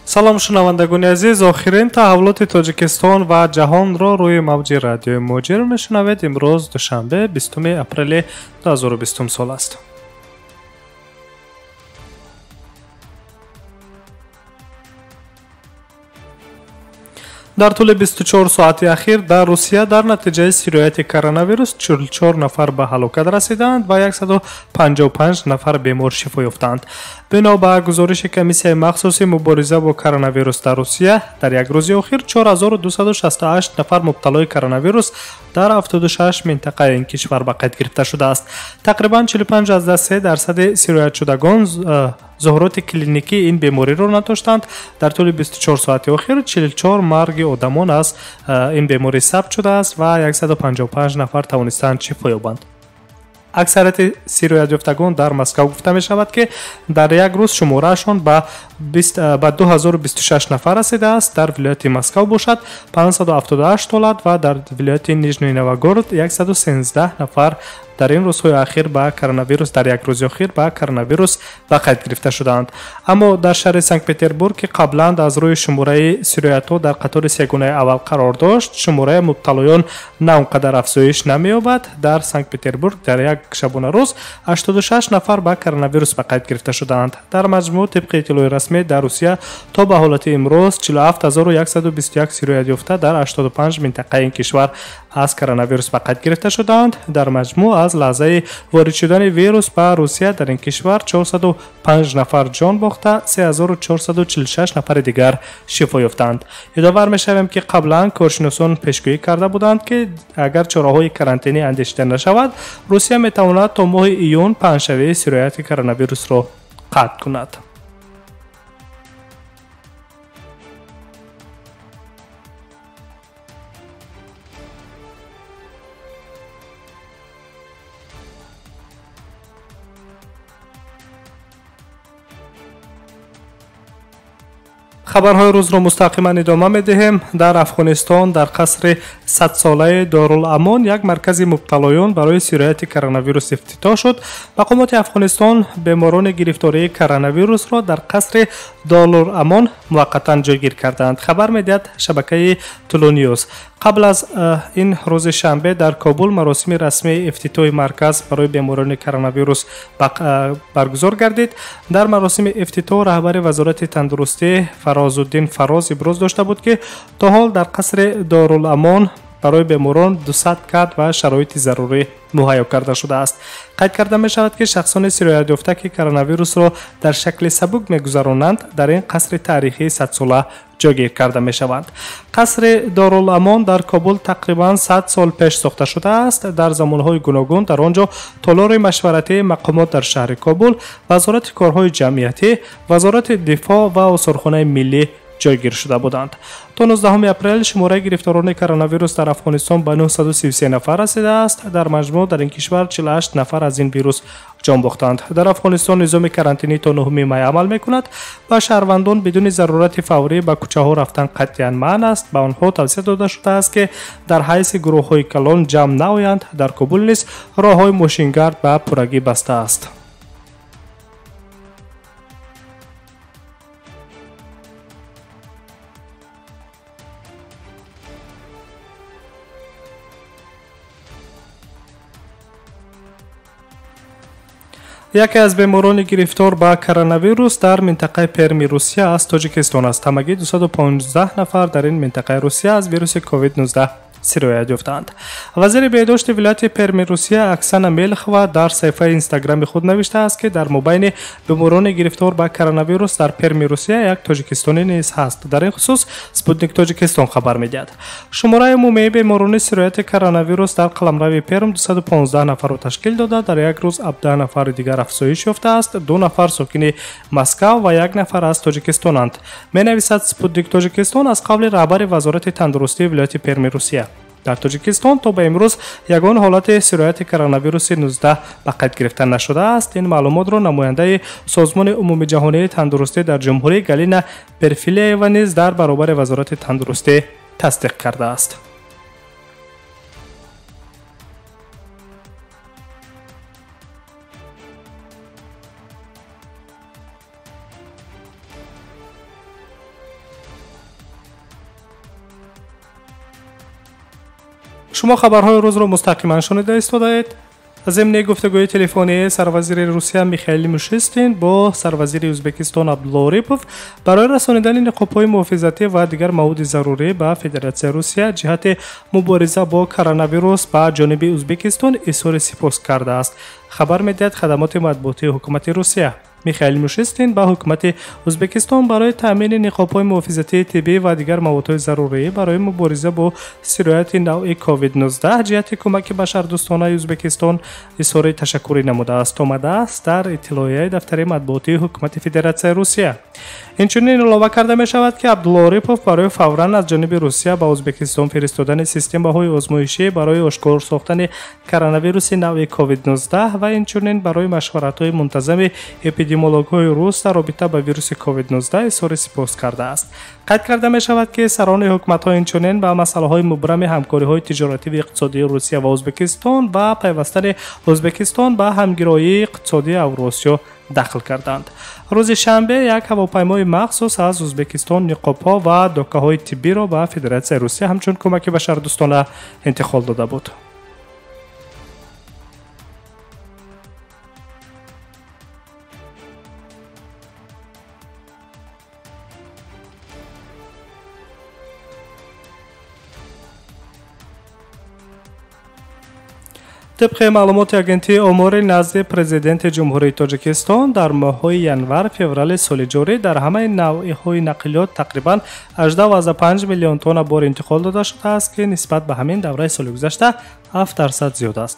Салом, шунавандагони азиз. Охирин таҳаввулоти Тоҷикистон ва ҷаҳонро рӯи мавҷи радиои Муҳоҷир мешунавед. Имрӯз душанбе, 20 апрели 2020 сол аст. Дар тӯли 24 соати ахир дар Русия дар натиҷаи сирояти коронавирус 44 нафар ба ҳалокат расиданд ва 155 нафар бемор шифо ёфтанд. Бино ба гузориши комиссияи махсуси мубориза бо коронавирус дар Русия, дар як рӯзи охир 4268 нафар мубталои коронавирус дар 76 минтақаи ин кишвар ба қайд гирифта шудааст. Тақрибан 45,3% сироятшудагон зуҳуроти клиникии ин бемориро надоштанд. Дар тӯли 24 соати охир 44 марги одамон аз ин беморӣ сабт шудааст ва 155 нафар тавонистанд шифо ёбанд. Аксарияти сироятёфтагон дар Москав гуфта мешавад, ки дар як рӯз шумораашон ба 2026 нафар расидааст. Дар вилояти Москав бошад 578 ҳолат ва дар вилояти Нижний Новгород 113 нафар дар ин рӯзҳои ахир ба коронавирус дар як рӯзи охир ба коронавирус ба қайд гирифта шудаанд. Аммо дар шаҳри Санкт-Петербург, ки қаблан аз рӯи шумораи сироятҳо дар қатори сегонаи аввал қарор дошт, шумораи мубталоён на он қадар афзоиш намеёбад. Дар Санкт-Петербург дар як шабонарӯз 86 нафар ба коронавирус ба қайд гирифта шудаанд. Дар маҷмӯъ, тибқи иттилои расмӣ, дар Русия то ба ҳолати имрӯз 47121 сироятёфта дар 85 минтақаи ин кишвар аз коронавирус ба қайд гирифта шудаанд. Дар маҷмӯъ аз лаҳзаи ворид шудани вирус ба Русия дар ин кишвар 405 нафар ҷон бохта, 3446 нафари дигар шифо ёфтанд. Ёдовар мешавем, ки қаблан коршиносон пешгӯӣ карда буданд, ки агар чораҳои карантинӣ андешида нашавад, Русия метавонад то моҳи июн паҳншавии сирояти коронавирусро қатъ кунад. Хабарҳои рӯзро мустақиман идома медиҳем. Дар Афғонистон дар қасри садсолаи Дорул-Амон як маркази мубталоён барои сирояти коронавирус ифтитоҳ шуд. Мақомоти Афғонистон беморони гирифтории коронавирусро дар қасри Дорул-Амон муваққатан ҷойгир карданд, хабар медиҳад шабакаи Тулу Ньюс. Қабл аз ин рӯзи шанбе дар Кобул маросими расмии ифтитоҳи марказ барои беморони коронавирус баргузор гардид. Дар маросими ифтитоҳ раҳбари вазорати тандурустӣ Фарозуддин Фароз иброз дошта буд, ки то ҳол дар қасри Дорул-Амон барои беморон 200 кат ва шароити зарурӣ муҳайё карда шудааст. Қайд карда мешавад, ки шахсони сироятёфта, ки коронавирусро дар шакли сабук мегузаронанд, дар ин қасри таърихии садсола ҷойгир карда мешаванд. Қасри Дорул-Амон дар Кобул тақрибан 100 сол пеш сохта шудааст. Дар замонҳои гуногун дар он ҷо толори машваратии мақомот дар шаҳри Кобул, вазорати корҳои ҷамъиятӣ, вазорати дифоъ ва осорхонаи миллӣ ҷойгир шуда буданд. То 19 апрел шумораи гирифторони коронавирус дар Афғонистон ба 933 нафар расидааст. Дар маҷмӯъ дар ин кишвар 48 нафар аз ин вирус ҷон бохтанд. Дар Афғонистон низоми карантинӣ то 9 май амал мекунад ва шаҳрвандон бидуни зарурати фаврӣ ба кӯчаҳо рафтан қатъиян манъ аст. Ба онҳо тавсия дода шудааст, ки дар ҳайси гурӯҳҳои калон ҷамъ наоянд. Дар Кобул низ роҳҳои мошингард ба пуррагӣ баста аст. Яке аз беморони гирифтор ба коронавирус дар минтақаи Перми Русия аз Тоҷикистон аст. Ҳамагӣ 215 нафар дар ин минтақаи Русия аз вируси COVID-19 сироят ёфтаанд. Вазири беҳдошти вилояти Перми Русия Оксана Мелхова дар саҳифаи инстаграми худ навиштааст, ки дар мобайни беморони гирифтор ба коронавирус дар Перми Русия як тоҷикистонӣ низ ҳаст. Дар ин хусус Спутник Тоҷикистон хабар медиҳад. Шумораи умумии беморони сирояти коронавирус дар қаламрави Перм 215 нафарро ташкил дода, дар як рӯз 17 нафари дигар афзоиш ёфтааст. Ду нафар сокини Москав ва як нафар аз Тоҷикистонанд, менависад Спутник Тоҷикистон аз қавли раҳбари вазорати тандурустии вилояти Перми Русия. Дар Тоҷикистон то ба имрӯз ягон ҳолати сирояти коронавируси 19 ба қайд гирифта нашудааст. Ин маълумотро намояндаи Созмони умумиҷаҳонии тандурустӣ дар ҷумҳурӣ Галина Перфилеева низ дар баробари вазорати тандурустӣ тасдиқ кардааст. Шумо хабарҳои рӯзро мустақиман шунида истодаед. Зимни гуфтугӯи телефонии сарвазири Русия Михаил Мишустин бо сарвазири Ӯзбекистон Абдулло Орипов барои расонидани ниқобҳои муҳофизатӣ ва дигар маводи зарурӣ ба Федератсияи Русия ҷиҳати мубориза бо коронавирус ба ҷониби Ӯзбекистон изҳори сипос кардааст. Хабар медиҳад хадамоти матбуотии ҳукумати Русия. Михаил Мишустин ба ҳукумати Ӯзбекистон барои таъмини ниқобҳои муҳофизатии тиббӣ ва дигар маводҳои зарурӣ барои мубориза бо сирояти навъи COVID-19 ҷиҳати кӯмаки башардӯстонаи Ӯзбекистон изҳори ташаккурӣ намудааст. Омадааст дар иттилоияи дафтари матбуотии ҳукумати Федератсияи Русия. Инчунин илова карда мешавад, ки Абдулло Орипов барои фавран аз ҷониби Русия ба Ӯзбекистон фиристодани системаҳои озмоишӣ барои ошкор сохтани коронавируси навъи COVID-19 ва инчунин барои машваратҳои мунтазами эпидемиологҳои рус дар робита ба вируси COVID-19 изҳори сипос кардааст. Қайд карда мешавад, ки сарони ҳукуматҳо инчунин ба масъалаҳои мубрами ҳамкориҳои тиҷоративу иқтисодии Русия ва Ӯзбекистон ва пайвастани Ӯзбекистон ба ҳамгироии иқтисодии Авросиё дахл карданд. Рӯзи шанбе як ҳавопаймои махсус аз Ӯзбекистон ниқобҳо ва докаҳои тиббиро ба Федератсияи Русия ҳамчун кӯмаки башардӯстона интиқол дода буд. Тибқи маълумоти агентии омори назди президенти Ҷумҳурии Тоҷикистон дар моҳҳои январ-феврали соли ҷорӣ дар ҳамаи навъҳои нақлиёт тақрибан 18,5 миллион тонна бор интиқол дода шудааст, ки нисбат ба ҳамин давраи соли гузашта 7% зиёд аст.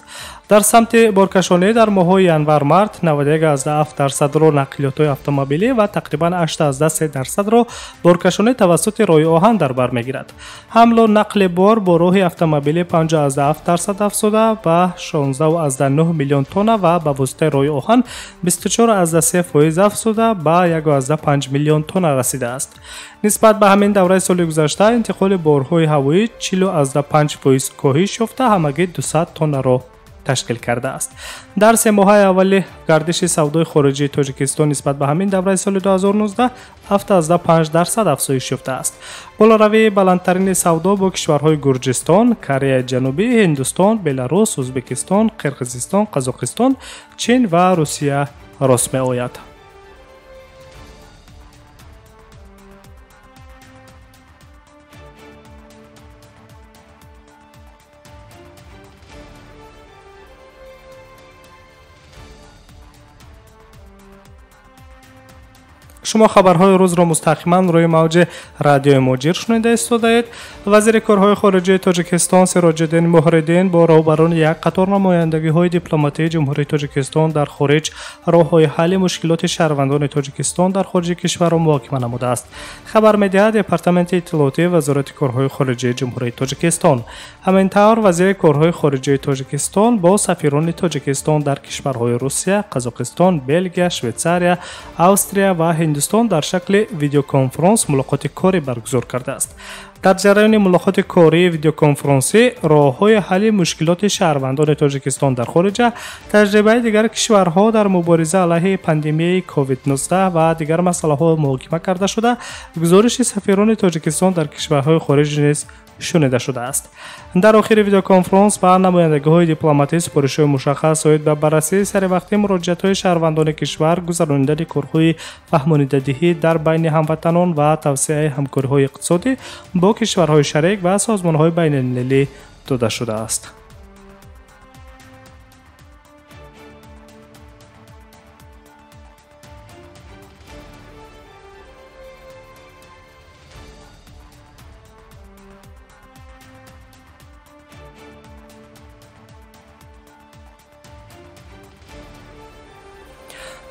Дар самти боркашонӣ дар моҳҳои январ-март 91,7%-ро нақлиётҳои автомобилӣ ва тақрибан 8,3%-ро боркашонӣ тавассути роҳи оҳан дар бар мегирад. Ҳамлу нақли бор бо роҳи автомобилӣ 5,7% афзуда ба 16,9 миллион тонна ва ба воситаи роҳи оҳан 24,3% афзуда ба 1,5 миллион тонна расидааст. Нисбат ба ҳамин давраи соли гузашта интиқоли борҳои ҳавоӣ 40,5% коҳиш ёфта ҳамагӣ 200 тоннаро ташкил кардааст. Дар се моҳаи аввали гардиши савдои хориҷии Тоҷикистон нисбат ба ҳамин давраи соли 2019 7,5% афзоиш ёфтааст. Болоравии баландтарини савдо бо кишварҳои Гурҷистон, Кореяи Ҷанубӣ, Ҳиндустон, Беларус, Ӯзбекистон, Қирғизистон, Қазоқистон, Чин ва Русия рост меояд. Шумо хабарҳои рӯзро мустақиман рӯи мавҷи радиои Муҳоҷир шунида истодаед. Вазири корҳои хориҷии Тоҷикистон Сироҷиддин Муҳриддин бо роҳбарони як қатор намояндагиҳои дипломатии Ҷумҳурии Тоҷикистон дар хориҷ роҳҳои ҳалли мушкилоти шаҳрвандони Тоҷикистон дар хориҷи кишварро муҳокима намудааст. Хабар медиҳад Департаменти иттилоотии Вазорати корҳои хориҷии Ҷумҳурии Тоҷикистон. Ҳамин тавр вазири корҳои хориҷии Тоҷикистон бо сафирони Тоҷикистон дар кишварҳои Русия, Қазоқистон, Белгия, Швейтсария, Австрия ва Ҳиндустон дар шакли видеоконференс мулоқоти корӣ баргузор кардааст. Дар ҷараёни мулоқоти кории видеоконференсӣ роҳҳои ҳалли мушкилоти шаҳрвандони Тоҷикистон дар хориҷа, таҷрибаи дигар кишварҳо дар мубориза алайҳи пандемияи COVID-19 ва дигар масъалаҳо муҳокима карда шуда, гузориши сафирони Тоҷикистон дар кишварҳои хориҷ низ шунида шудааст. Дар охири видеоконференс ба намояндагиҳои дипломатӣ супоришҳои мушаххас оид ба баррасии саривақтии муроҷиатҳои шаҳрвандони кишвар, гузаронидани корҳои фаҳмонидадиҳӣ дар байни ҳамватанон ва тавсеаи ҳамкориҳои иқтисодӣ бо кишварҳои шарик ва созмонҳои байналмилалӣ дода шудааст.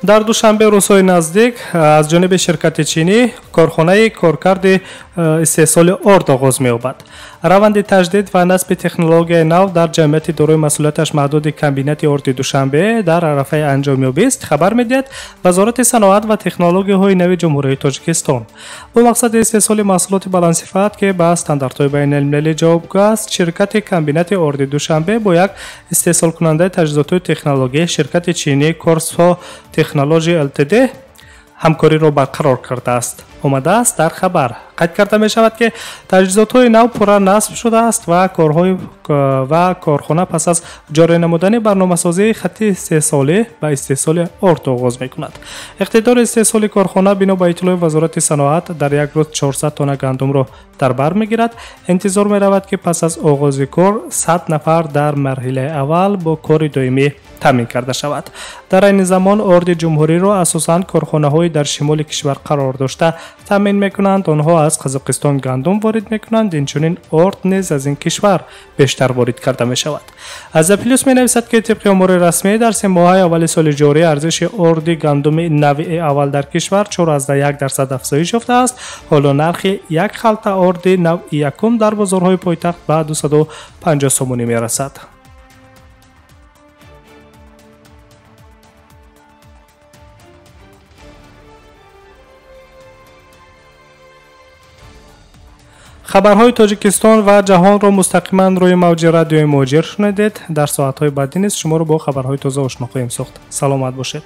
Дар Душанбе рӯзҳои наздик аз ҷониби ширкати чинӣ корхонаи коркарди истеҳсоли орд оғоз меёбад. Раванди таҷдид ва насби технологияи нав дар ҷамъияти дорои масъулияташ маҳдуди комбинати орди Душанбе дар арафаи анҷомёбист, хабар медиҳад Вазорати саноат ва технологияҳои нави Ҷумҳурии Тоҷикистон. Бо мақсади истеҳсоли маҳсулоти баландсифат, ки ба стандартҳои байналмилалӣ ҷавобгӯ аст, ширкати комбинати орди Душанбе бо як истеҳсолкунандаи таҷҳизотҳои технология ширкати чинии Корсо Технологи ЛТД ҳамкориро барқарор кардааст. Омадааст дар хабар. Қайд карда мешавад, ки таҷҳизотҳои нав пурра насб шудааст ва корхона пас аз ҷорӣ намудани барномасозии хатти истеҳсолӣ ба истеҳсоли орд оғоз мекунад. Иқтидори истеҳсоли корхона бино ба иттилои Вазорати саноат дар як рӯз 400 тонна гандумро дар бар мегирад. Интизор меравад, ки пас аз оғози кор 100 нафар дар марҳилаи аввал бо кори доимӣ таъмин карда шавад. Дар айни замон орди ҷумҳуриро асосан корхонаҳои дар шимоли кишвар қарор дошта таъмин мекунанд. Онҳо аз Қазоқистон гандум ворид мекунанд, инчунин орд низ аз ин кишвар бештар ворид карда мешавад. Азия Плюс менависад, ки тибқи омори расмӣ дар се моҳаи аввали соли ҷорӣ арзиши орди гандуми навъи аввал дар кишвар 4,1% афзоиш ёфтааст. Ҳоло нархи як халта орди навъи якум дар бозорҳои пойтахт ба 250 сомонӣ мерасад. Хабарҳои Тоҷикистон ва ҷаҳонро мустақиман рӯи мавҷи радиои Муҳоҷир шунидед. Дар соатҳои баъдӣ низ шуморо бо хабарҳои тоза ошно хоҳем сохт. Саломат бошед.